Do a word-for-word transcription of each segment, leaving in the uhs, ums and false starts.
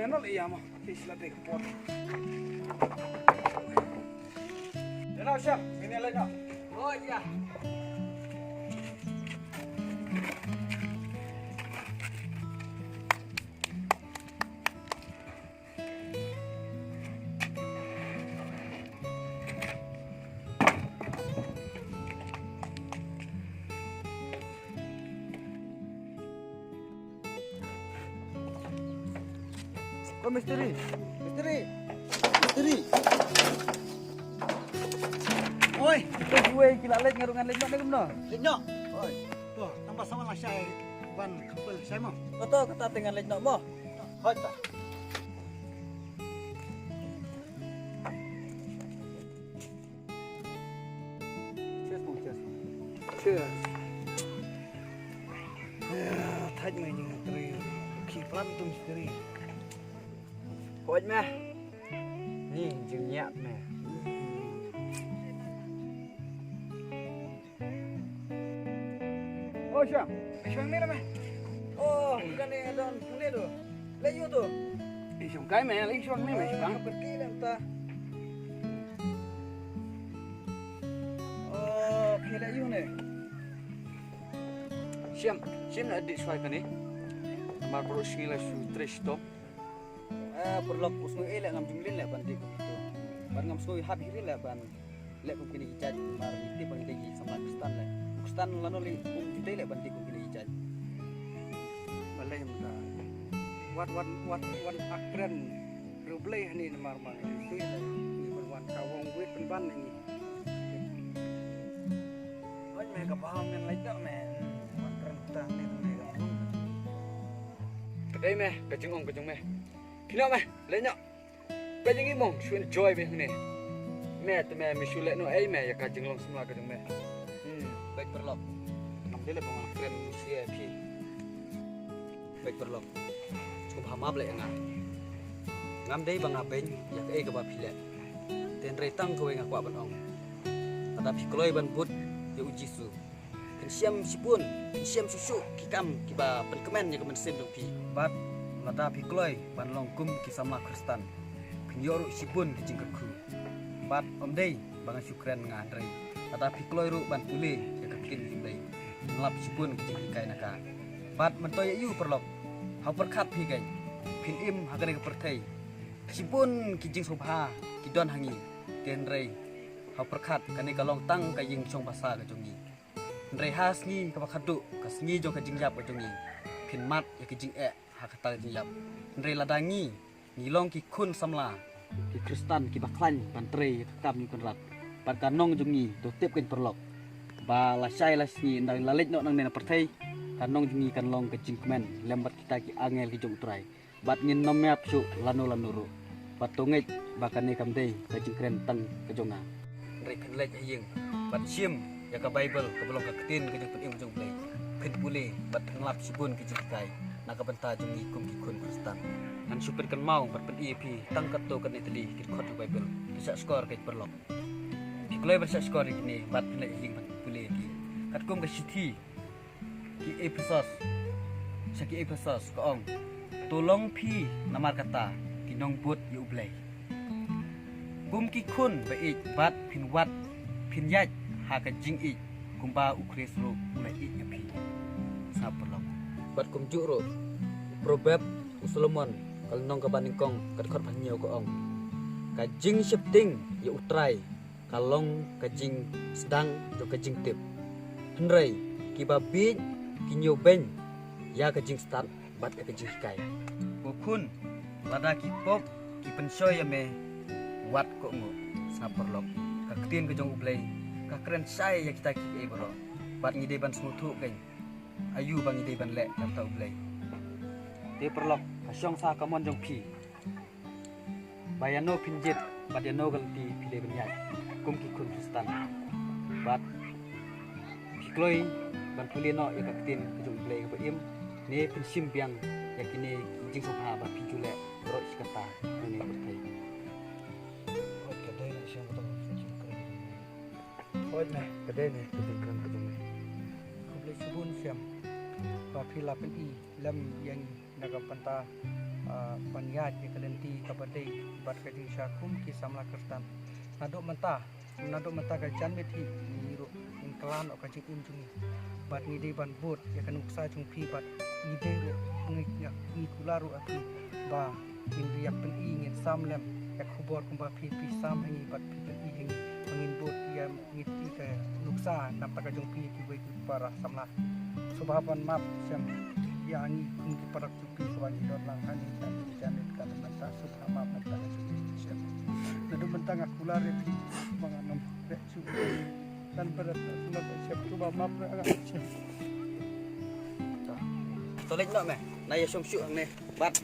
Ano le ya mo, ki sila te por. Dano siap, ini le no. Oh iya. Ko mistri. Mistri. Mistri. Oi, to juwe ki la leit nga ruh ngan leit noh ne kumno? Leit noh. Oi. To, tang ba sa wan lashai ban khapel shai mo. To, to, kata te ngan leit noh mo. Hoi ta. Cheers, Bong, cheers. Cheers. Ah, thait me jingtrei. Ki plan tu mistri. Hoi me. Ni jingñiah me. Oh, Shang. Eh, Shang, ni lah, meh. Oh, bukan ni, Don. Ni tu. Leh, you tu. Eh, Shang, kai, meh. Leh, Shang, ni, meh, Shang. Pergi dah, entah. Oh, okay, leh, you ni. Shang, Shang, nak adik suai kan ni? Mar baru sini lah, su, tres, stop. Eh, paralok, u sngew ei leh ngam ju mlien leh ban dei kum kito. Bad ngam sngew hap hi leh ban leh kum kine ki jait, mar ngi tip ba ngi dei ki samla Khristan leh. U Khristan lano lei um ju dei leh ban dei kum kine ki jait. Balei mynta? Wat, wat, wat, wat akren riewblei hangne namar ma ngi tip leh ngi ban wan ka wong wit pynban ngi. Oi me ka bha men leh dak me. Wan kren tang ni me ka. Ka dei me ka jingong ka jong me. Kino me, leh noh. Ba jong i mong, shu enjoy me hangne. Me te me, me shu leh noh ei me, ïa ka jinglong samla ka jong me. Hmm, bad paralok. Ngam dei leh ba nga kren sia phi. Bad paralok. Sngewbha map leh ïa nga. Ngam dei ba nga beiñ ïa kaei kaba phi leh. Te hynrei tang kawei nga kwah ban ong. Lada phi kloi ban bud ïa u Jisu. Phin shem shibun, phin shem shuh shuh ki kam kiba pynkmen ïa ka mynsiem jong phi. Bad lada phi kloi ban long kum ki samla Khristan, phin ïoh ruh shibun ki jingkyrkhu. Bad ym dei ba nga shu kren nga hynrei lada phi kloi ruh ban pule ïa ka ktien U Blei, phin lap shibun ki jinghikai na ka. Bad mynta ïa u paralok, ha u pyrkhat phi keiñ, phin im ha kane ka pyrthei. Shibun ki jingsngewbha ki don ha ngi, te hynrei ha u pyrkhat kane ka long tang ka ïing shong basa ka jong ngi. Hynrei ha sngi kaba khadduh, ka sngi jong ka jingïap ka jong ngi, phin mad ïa ka jingeh ha kata ka jingïap. Hynrei lada ngi, ngi long ki khun samla, ki Khristan kiba khlaiñ ban trei ïa ka kam jong U Kynrad, bad ka nong jong ngi to tip keiñ paralok ba lashai lashisngi ynda la leit noh nangne na pyrthei, ka nong jong ngi kan long ka jingkmen lem bad kita ki angel ki jong U Trai. Bad ngin nym ïap shuh lano lano ruh. Bad to ngeit ba kane kam dei ka jingkren tang ka jong nga. Hynrei phin leit ha ïing bad shim ïa ka Baibl kaba long ka ktien ka jingpynim jong U Blei. Phin pule bad phin lap shibun ki jinghikai na ka bynta jong ngi kum ki khun Khristan. Ngan shu pynkynmaw bad pyni ïa phi tang katto katne tylli ki dkhot jong Baibl. To shah shkor keiñ paralok. Phi kloi ban shah shkor ïa kine bad phin leit ha ïing bad pule ïa ki. Katkum ka shithi ki Ephesos, sha ki Ephesos ka ong, to long phi namar kata ki nongbud ïa U Blei, kum ki khun ba ïeit bad phin wad, phin ïaid ha ka jingïeit kumba U Khrist ruh u la ïeit ïa phi. Sngap paralok. Bad kumjuh ruh u Proverb u Solomon ka lynnong kaba nyngkong ka dkhot ba hynñiew ka ong, ka jingsheptieng ïa U Trai ka long ka jingsdang jong ka jingtip. Hynrei kiba bieit ki ñiewbeiñ ïa ka jingstad bad ïa ka jinghikai. Ko khun, lada ki pop ki pynshoi ïa me, wat kohnguh. Sngap paralok. Ka ktien ka jong U Blei ka kren shai ïa kita kiei baroh. Bad ngi dei ban sngewthuh keiñ aïu ba ngi dei ban leh na ka bynta U Blei. Te paralok, ka shong sa ka mon jong phi ba ïano phin jied bad ïano ka lynti phi dei ban ïaid kum ki khun Khristan. Bad phi kloi ban pule noh ïa ka ktien ka jong U Blei kaba im, ne phin shim biang ïa kine ki jingsngewbha ba phi ju leh baroh shi katta ha kane ka pyrthei. Hooid, ka dei na shem ka tong ka jingkren. Hooid, ne ka dei ne ka jingkren ka jong me. Khublei shibun shem ba phi la pyni lem ïa ngi na ka bynta ah, ban ïaid ïa ka lynti kaba dei bad ka jingshah kum ki samla Khristan. Naduh mynta, naduh mynta ka janmiet hi, ngi ruh ngin kylla noh ka jingim jong ngi. Bad ngi dei ban bud ïa ka nuksa jong phi bad ngi dei ruh ngi, ngi kular ruh ha phi ba ngin ïa pyni, ngin sam lem ïa ka khubor kumba phi, phi sam ha ngi bad phi pyni ha ngi ba ngin bud ïa, ngin i ka nuksa na bynta ka jong phi ïa kiwei ki para samla. Sngewbha ban map shem ïa ngi kum ki para jong phi kaba ngi don lang ha ngi ka jingjan ka na mynta, sngewbha map mynta ka jong phi shem. Naduh mynta nga kular ïa phi ba ngan ym beh shuh. Kan bret sngewbha shem, sngewbha map ïa nga shem. To leit noh me. Na ïa shong shuh hangne. Bad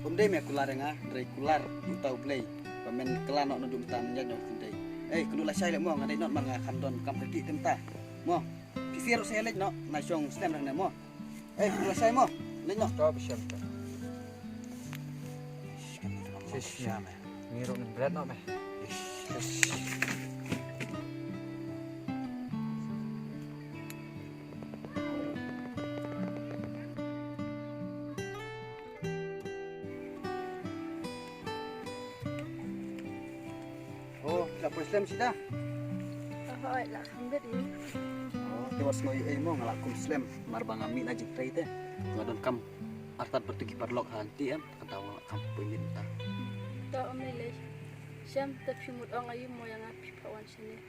ym dei me kular ïa nga, hynrei kular mynta U Blei ba men kylla noh naduh mynta, men ïaid noh kin dei. Ei, kynduh lashai leh mo, nga dei not mar nga kham don kam kyrkieh te mynta. Mo. Phi sir ruh sa ïa leit noh, na shong slem hangne mo. Ei, kynduh lashai mo. Leit noh. To ba shem to. Shish, shish, ya me. Ngi ruh ngin bret noh me. Shish, shish. Oh, la poi slem sida? Hooid, la kham bit ïa. Oh, te wat sngew ei mo, nga la kum slem. Mar ba nga mih na jingtrei te, nga donkam artat bad tu ki paralok ha lynti em, kata nga la kham poi mynta. To ym lei lei. Shem, te phi mut ong aïu mo ïa nga, phi phah wan shane?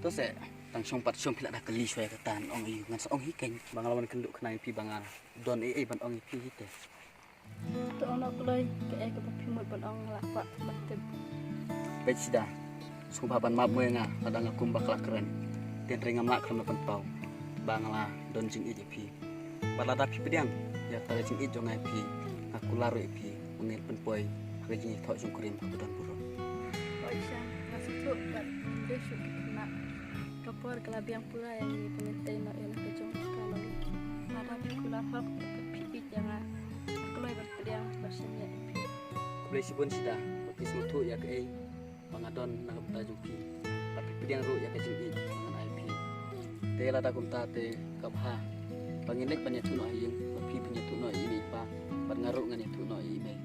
To se, tang shong pat shong, phi la da kylli shuwa ïa kata, ong aïu, ngan sa ong hi keiñ ba nga la wan kynduh khnang ïa phi ba nga don ei ei ban ong ïa phi hi te. To ong noh kloi, kaei kaba phi mut ban ong, nga la kwah ban tip. Peit sida, sngewbha ban map mo ïa nga lada nga kum ba khlak kren. Te hynrei ngam lah khlem da pynpaw ba nga la don jingïeit ïa phi. Bad lada phi pdiang ïa kata ka jingïeit jong nga ïa phi, nga kular ruh ïa phi ba ngin pynpoi ha ka jingïathoh jingkurim kaba don burom. Hooid Shem, nga sngewthuh bad dei shuh ki khynnah. Ka por ka la biang pura ïa ngi ba ngin tei noh ïa la ka jong ka lawei. Lada phi kular hok bad phi ïeit ïa nga, nga kloi ban pdiang bad shaniah ïa phi. Khublei shibun sida ba phi sngewthuh ïa kaei ba nga don na ka bynta jong phi. Bad phi pdiang ruh ïa ka jingïeit ba ngan ai phi. Te lada kumta te ka bha ba ngin leit ban ïathuh noh ha ïing, ba phi phin ïathuh noh ïa i mei i pa, bad nga ruh ngan ïathuh noh ïa i mei.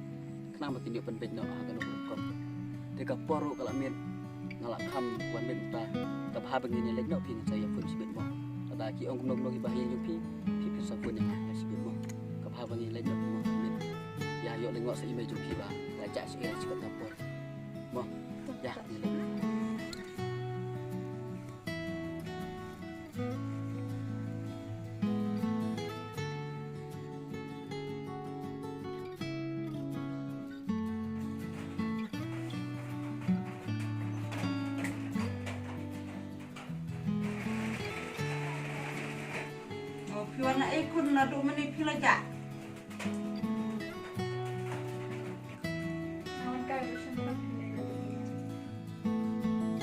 Khnang ba kin ïoh pynbeit noh ha kano ka rukom. Te ka por ruh ka la miet, nga la kham wan miet mynta. Ka bha ba ngin ïa leit noh, phi ngan sa ïa phone shibit mo. Lada ki ong kumno kumno kiba ha ïing jong phi, phi phin sa phone ïa nga shibit mo. Ka bha ba ngin leit noh mo, miet. Ïa ïoh lyngngoh sa i mei jong phi ba la jah sha ïing sha kata ka por. Mo. Ïa, ngin leit. Oh, phi wan naei khun, naduh mynne phi la jah?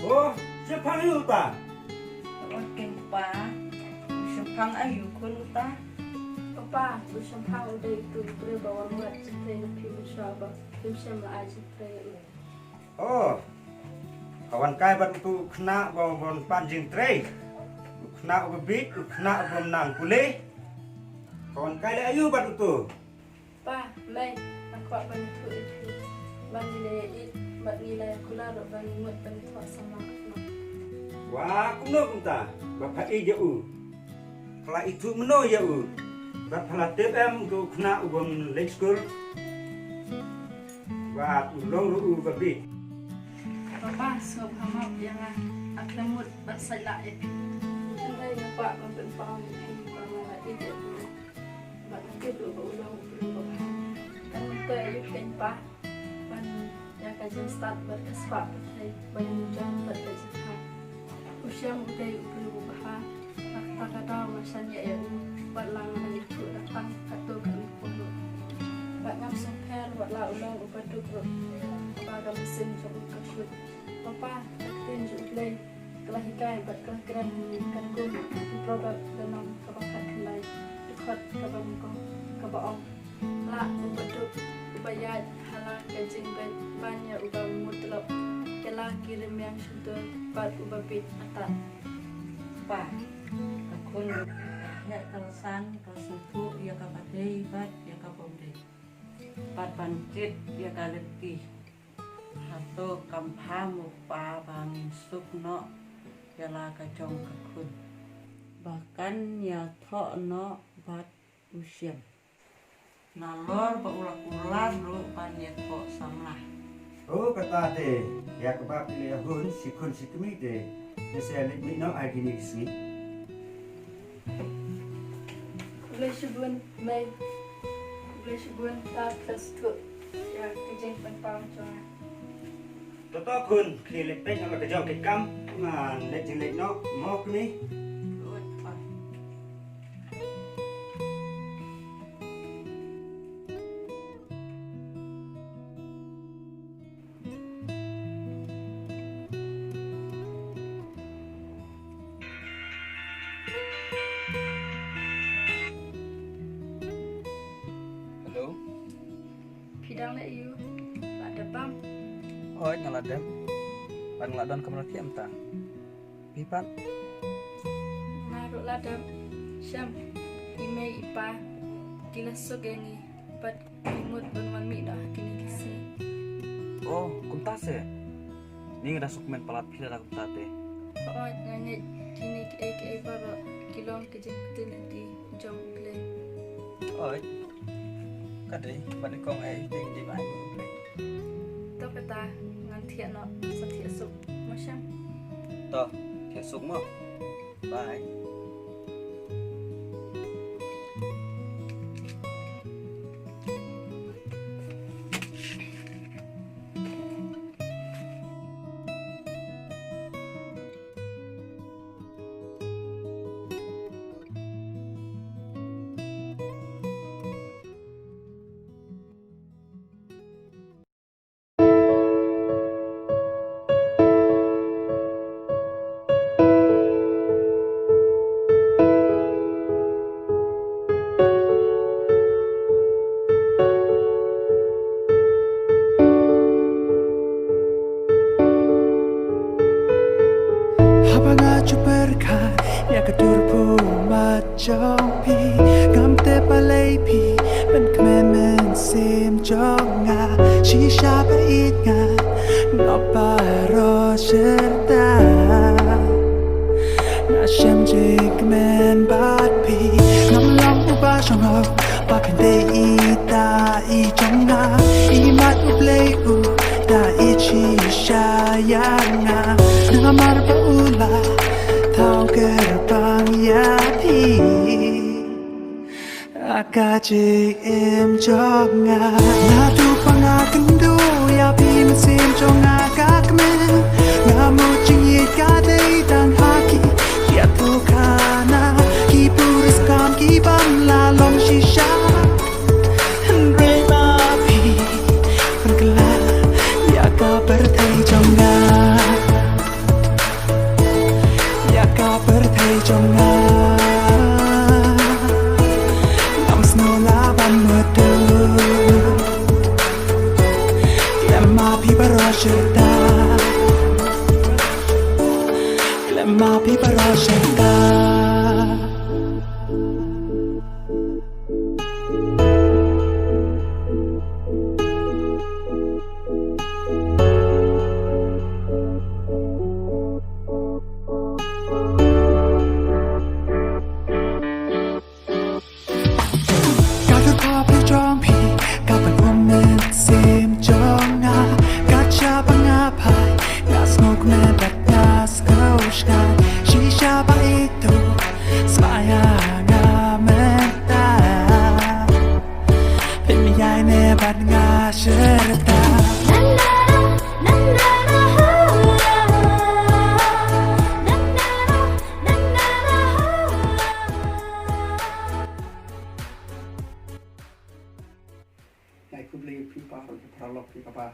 Oh, shemphang aïu uta? Wan keiñ pa. U shemphang aïu khun uta? Papa, u shemphang u dei utu u briew ba wan wad jingtrei na phi mynshuwa ba phim shym la ai jingtrei ïa u. Oh, ka wan kai bad utu u khynnah ba wan pan jingtrei. U khynnah uba bieit, u khynnah uba nang pule. Ka wan kai leh aïu bad utu? Pa, mei, nga kwah ban ïathuh ïa phi ba ngi la ïa ïeit bad ngi la ïa kular ruh ba ngi mut ban ïathoh samla khynnah. Wa, kumno kumta ba pha ïeit ïa u? Pha la ithuh mynno ïa u? Bad pha la tip em utu u khynnah u bym leit skul bad u long ruh uba bieit? Papa, sngewbha map ïa nga, nga khlem mut ban sait lah ïa phi. Hynrei nga kwah ban pynpaw ïa phi ba nga la ïeit ïa u. Bad nga tip ruh ba u long u briew uba bha. Kan myntoi aïu keiñ pa ban ïa ka jingstad bad ka spah pyrthei ba ngin jan bad ka jingkha. U Shem u dei u briew uba bha. Na kata ka daw nga shaniah ïa u bad la nga dang ithuh da tang katto katne por ruh. Bad ngam sngewpher wat la u long uba duk ruh, kaba ka mynsiem jong u ka kut. Papa, ka ktien jong U Blei ka la hikai bad ka la kren ha ngi katkum ki Proverb lynnong kaba khatkhyndai, dkhot kaba nyngkong, kaba ong: Lah uba duk uba ïaid ha la ka jingbeit ban ïa uba mutlop, ïa la ki rmiang shyntur bad uba bieit atat. Pa, ka khun, ka heh ka la san, ka sngewthuh ïa kaba dei bad ïa kaba ym dei. Bad ban jied ïa ka lynti. Hato kam bha mo pa ba ngin suk noh ïa la ka jong ka khun. Ba kan ïathoh noh bad u Shem. Nalor ba u la kular ruh ban ïathoh samla. O kata te, ïa kaba phi la ïahun shi khun shi kmie te, te sa leit mih noh ha kine ki sngi. Khublei shibun mei. Khublei shibun pa, khublei shibun ïa ka jingpynpaw jong nga. To to khun, khie leit peit noh la ka jong ka kam, ngan leit jingleit noh mo kmie. Hello. Phi dang leh aiu? La dep bam? Hooid, nga la dep. Bad nga la don kamra thiah mynta. Phi pat? Nga ruh la dep. Shem, i mei i pa ki la suk ïa ngi bad ki mut ban wan mih noh ha kine ki sngi. Oh, kumta se. Ni nga da sngewkmen palat phi lada kumta te. Hooid, nga ngeit kine kiei kiei baroh ki long ka jingpyntip lynti jong U Blei. Hooid. Ka dei ba nyngkong eh dei dei ba ai U Blei. To kata, ngan thiah noh, sa thiah suk mo Shem. To, thiah suk mo. Bye. Haba nga ju pyrkhat ïa ka dur pummat jong phi, ngam tip balei phi ban kmen mynsiem jong nga. Shisha ba ïeit nga, nga baroh shirta. Nga shem jingkmen bad phi, ngam long uba shong hok ba phin dei ita i jong nga. I mat U Blei u da ïeit shisha ïa nga, namar ba u la thaw kyrpang ïa phi. Ha ka jingim jong nga, naduh ba nga kynduh ïa phi mynsiem jong nga ka kmen. Nga mut jingïeit ka dei tang ha ki ïathuhkhana, ki puriskam kiban la long shisha. Hynrei ma phi pynkylla ïa ka pyrthei jong nga, ïa ka pyrthei jong nga. Ngam sngew lah ban mutdur khlem ma phi baroh shirta, khlem ma phi baroh shirta. Ka dur pummat jong phi ka ban um mynsiem jong nga. Kat shaba nga phai nga sngewkmen bad nga sngewsynei. Shisha ba ïeit u sma ïa nga mynta. Phin ïaineh bad nga shirta. Nga ai khublei ïa phi baroh ki paralok ïa kaba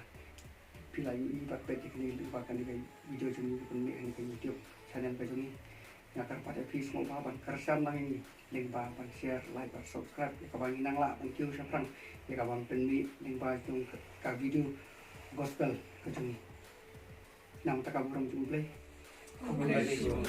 phi la ïohi bad peit ïa kane lyngba kane ka video jong ngi kaba pynmih ha kane ka YouTube channel ka jong ngi. Nga kyrpad ïa phi sngewbha ban kyrshan lang ïa ngi lyngba ban share, like bad subscribe ïa kaba ngin nang lah ban kiew shaphrang ïa ka ban pynmih lyngba jong ka video gospel ka jong ngi. Nangta ka burom jong U Blei. Khublei shibun.